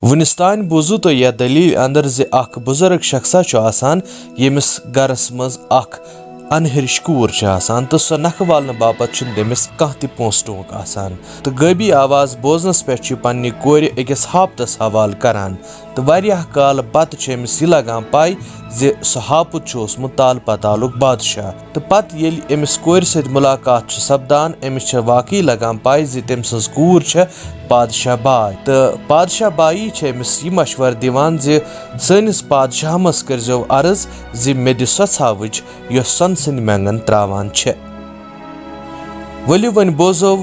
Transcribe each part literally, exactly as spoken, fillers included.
وُنِس تانۍ بوٗزوٕ تۄہہِ یتھ دٔلیٖلہِ اندر زِ اکھ بُزرگ شخصا چھُ آسان، ییٚمِس گرس منٛز اکھ انہرِش کوٗر چھِ آسان تہٕ سۄ نکھٕ والنہٕ باپتھ چھُنہٕ تٔمِس کانٛہہ تہِ پونٛسہٕ ٹونٛک آسان۔ تہٕ غٲبی آواز بوزنس پٮ۪ٹھ چھُ یہِ پننہِ کورِ أکِس ہاپتس حوالہٕ کران۔ تہٕ واریاہ کالہٕ پتہٕ چھِ أمِس یہِ لگان پَے زِ سُہ ہاپُت چھُ اوسمُت تال پاتالُک بادشاہ۔ تہٕ پتہٕ ییٚلہِ أمِس کورِ سۭتۍ مُلاقات چھُ سپدان، أمِس چھےٚ واقعی لگان پَے زِ تٔمۍ سٕنٛز کوٗر چھےٚ پادشاہ باے۔ تہٕ پادشاہ بایی چھےٚ أمِس یہِ مشورٕ دِوان زِ سٲنِس پادشاہمس کٔرۍزیو عرض زِ مےٚ دِ سۄ ژھاوٕج، یۄس سۄنہٕ سٕنٛدۍ مٮ۪نٛگن تراوان چھےٚ۔ ؤلِو وۄنۍ بوزو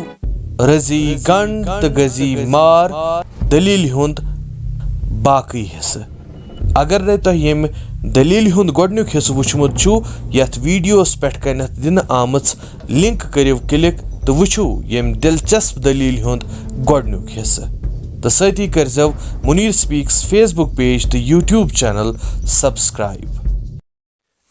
رزی گنڈ تہٕ غزی مار دٔلیٖلہِ ہُنٛد باقٕے حصہٕ۔ اگر نہٕ تۄہہِ ییٚمہِ دٔلیٖلہِ ہُنٛد گۄڈٕنیُک حصہٕ وُچھمُت چھُو، یتھ ویڈیوس پٮ۪ٹھ کنٮ۪تھ دِنہٕ آمٕژ لنک کٔرِو کلک تہٕ وٕچھِو ییٚمہِ دلچسپ دٔلیٖلہِ ہُنٛد گۄڈٕنیُک حصہٕ۔ تہٕ سۭتی کٔرۍزیو منیٖر سپیکس Facebook page تہٕ YouTube channel subscribe۔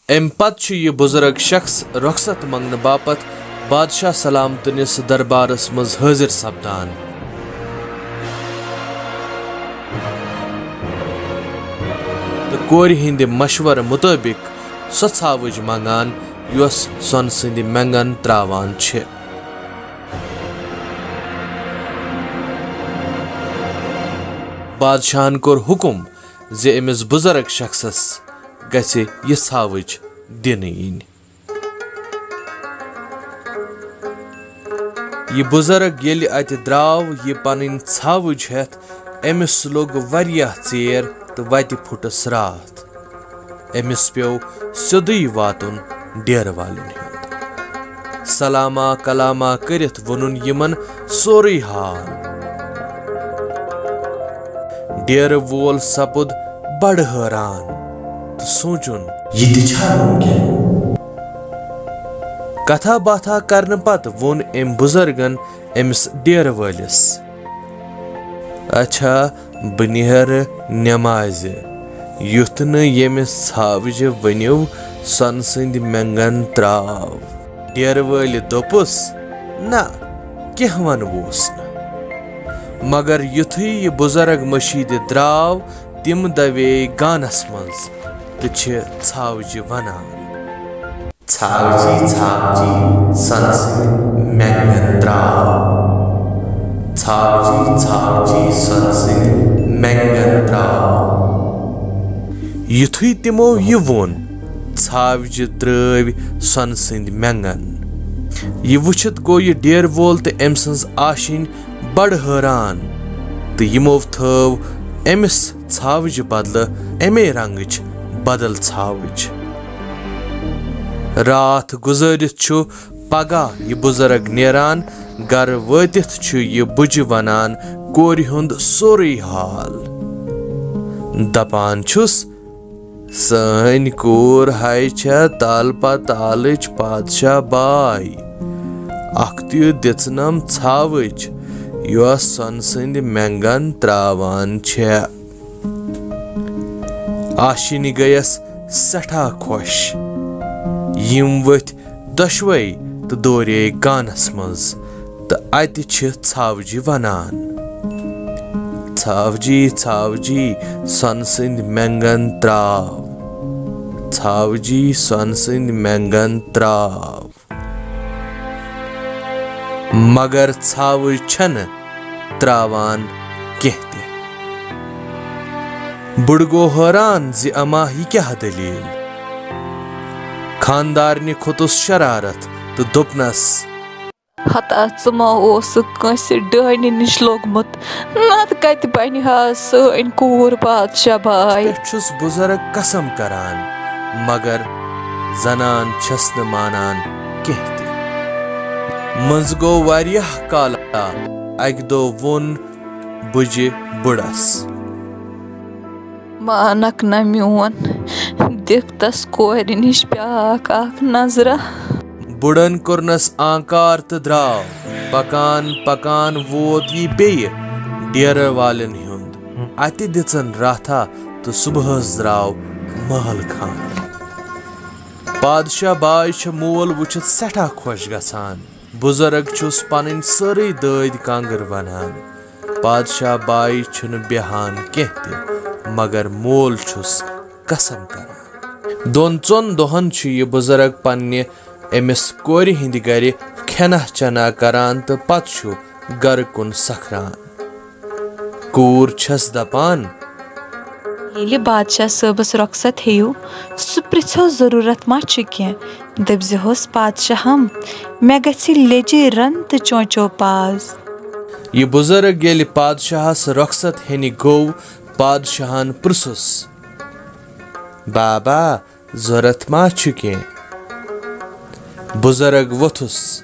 امہِ پتہٕ چھُ یہِ بُزرگ شخص رۄخصت منٛگنہٕ باپتھ بادشاہ سلامتٕنِس دربارس منٛز حٲضِر سپدان تہٕ کورِ ہٕنٛدِ مشورٕ مُطٲبِق سۄ ژھاوٕج منٛگان، یۄس سۄنہٕ سٕنٛدِ مٮ۪نٛگن تراوان چھِ۔ بادشاہن کوٚر حُکم زِ أمِس بُزرگ شخصس گژھِ یہِ ژھاوٕج دِنہٕ یِنۍ۔ یہِ بُزرگ ییٚلہِ اتہِ درٛاو، یہِ پنٕنۍ ژھاوٕج ہٮ۪تھ، أمِس لوٚگ واریاہ ژیر تہٕ وتہِ پھُٹُس راتھ۔ أمِس پیوٚو سیوٚدُے واتُن ڈیرٕ والٮ۪ن ہُنٛد۔ سلاما کلاما کٔرِتھ ووٚنُن یِمن سورُے حال۔ ڈیرٕ وول سپُد بڑٕ حٲران تہٕ سونٛچُن، "یہِ تہِ چھا مُمکِن؟" کتھا باتھا کرنہٕ پتہٕ ووٚن أمۍ بُزرگن أمِس ڈیرٕ وٲلِس، "اچھا، بہٕ نیرٕ نٮ۪مازِ، یُتھ نہٕ ییٚمِس ژھاوجہِ ؤنِو سۄنہٕ سٕنٛدۍ مٮ۪نٛگن ترٛاو۔" ڈیرٕ وٲلہِ دوٚپُس، "نہ، کینٛہہ ونووس نہٕ۔" مگر یُتھُے یہِ بُزرگ مٔشیٖدِ درٛاو، تِم دَوے گانس منٛز تہٕ چھِ ژھاوجہِ ونان، "ژھاوجی، ژھاوجی، سۄنہٕ سٕنٛدۍ مٮ۪نٛگن ترٛاو۔ ژھاوجی، ژھاوجی، سۄنہٕ سٕنٛدۍ مٮ۪نٛگن ترٛاو۔" یُتھُے تِمو یہِ ووٚن، ژھاوجہِ ترٛٲوۍ سۄنہٕ سٕنٛدۍ مٮ۪نٛگن۔ یہِ وٕچھِتھ گوٚو یہِ ڈیرٕ وول تہٕ أمۍ سٕنٛز آشِنۍ بڑٕ حٲران، تہٕ یِمو تھٲو أمِس ژھاوجہِ بدلہٕ اَمے رنگٕچ بدل ژھاوٕج۔ راتھ گُزٲرِتھ چھُ پگاہ یہِ بُزرگ نیران، گرٕ وٲتِتھ چھُ یہِ بُجہِ ونان کورِ ہُنٛد سورُے حال۔ دپان چھُس، "سٲنۍ کوٗر ہاے چھےٚ تالہٕ پتالٕچ پادشاہ باے۔ اکھ تہِ دِژنم ژھاوٕج، یۄس سۄنہٕ سٕنٛدۍ مٮ۪نٛگن ترٛاوان چھےٚ۔" آشِنہِ گٔیَس سٮ۪ٹھاہ خۄش۔ یِم ؤتھۍ دۄشوَے تہٕ دورے گانَس منٛز، تہٕ اَتہِ چھِ ژھاوجہِ وَنان، "ژھاوجی، ژھاوجی، سۄنہٕ سٕنٛدۍ مٮ۪نٛگَن ترٛاو۔ ژھاوجی، سۄنہٕ سٕنٛدۍ مٮ۪نٛگَن ترٛاو۔" مگر ژھاوٕج چھنہٕ تراوان کینٛہہ تہِ۔ بُڈٕ گوٚو حٲران زِ اما یہِ کیٛاہ دٔلیٖل۔ خاندارنہِ کھوٚتُس شرارت تہٕ دوٚپنس، "ہتا ژٕ ما اوسُکھ کٲنٛسہِ ڈٲنہِ نِش لوٚگمُت؟" نتہٕ کتہِ بنہِ ہا سٲنۍ کوٗر بادشاہ باے؟ پٮ۪ٹھ چھُس بُزرگ قسم کران، مگر زنان چھس نہٕ مانان کینٛہہ تہِ۔ منٛزٕ گوٚو واریاہ کالہ، اکہِ دۄہ ووٚن بُجہِ بُڈس، "مانکھ نہ میون، دِکھ تس کورِ نِش بیاکھ اکھ نظرہ۔" بُڈن کوٚرنس آنکار تہٕ درٛاو۔ پکان پکان ووت یہِ بیٚیہِ ڈیرٕ والٮ۪ن ہُنٛد۔ اتہِ دِژن راتھا تہٕ صبحس درٛاو محل خان۔ پادشاہ باے چھِ مول وٕچھِتھ سٮ۪ٹھاہ خۄش گژھان۔ بُزرگ چھُس پنٕنۍ سٲرٕے دٲدۍ کانٛگٕر ونان۔ پادشاہ بایہِ چھُنہٕ بیہان کینٛہہ تہِ، مگر مول چھُس قسم کران۔ دۄن ژۄن دۄہن چھُ یہِ بُزرگ پننہِ أمِس کورِ ہٕنٛدِ گرِ کھٮ۪نہ چٮ۪نہ کران تہٕ پتہٕ چھُ گرٕ کُن سکھران۔ کوٗر چھس دپان، ییٚلہِ بادشاہ صٲبس رۄخصت ہیٚیِو، سُہ پرٛژھو ضروٗرت ما چھُ کینٛہہ۔ دٔپزِہوس، پادشاہم، مےٚ گژھِ لیٚجہِ رن تہٕ چونچو پاز۔ یہِ بُزرگ ییٚلہِ پادشاہس رۄخصت ہیٚنہِ گوٚو، پادشاہن پرٛژھُس، بابا، ضروٗرت ما چھُ کینٛہہ؟ بُزرگ ووٚتھُس،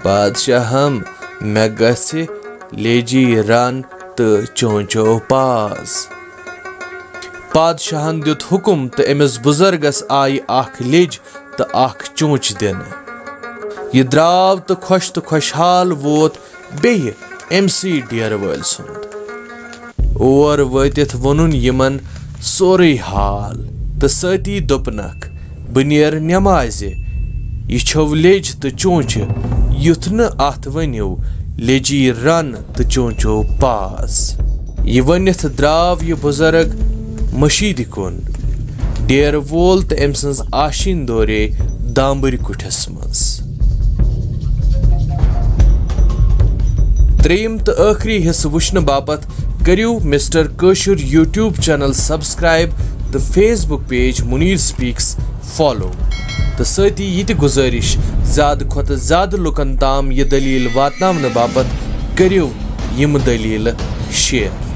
پادشاہم، مےٚ گژھِ لیٚجی رن تہٕ چونچو پاز۔ پادشاہن دیُت حُکم تہٕ أمِس بُزرگس آیہِ اکھ لیٚج تہٕ اکھ چونچ دِنہٕ۔ یہِ درٛاو تہٕ خۄش تہٕ خۄشحال ووت بیٚیہِ أمۍ سٕے ڈیرٕ وٲلۍ سُنٛد۔ اور وٲتِتھ ووٚنُن یِمن سورُے حال تہٕ سۭتی دوٚپنکھ، بہٕ نیرٕ نٮ۪مازِ، یہِ چھو لیٚج تہٕ چونچہِ، یُتھ نہٕ اتھ ؤنِو لیٚجی رن تہٕ چونچو پاز۔ یہِ ؤنِتھ درٛاو یہِ بُزرگ مٔشیٖدِ کُن۔ ڈیرٕ وول تہٕ أمۍ سٕنٛز آشینۍ دورے دامبٕرۍ کُٹھِس منٛز۔ ترٛیٚیِم تہٕ ٲخری حصہٕ وٕچھنہٕ باپتھ کٔرِو مسٹر کٲشُر YouTube channel subscribe تہٕ Facebook page Munir Speaks follow۔ تہٕ سۭتی یہِ تہِ گُزٲرِش، زیادٕ کھۄتہٕ زیادٕ لُکن تام یہِ دٔلیٖل واتناونہٕ باپتھ کٔرِو یِم دٔلیٖلہٕ share۔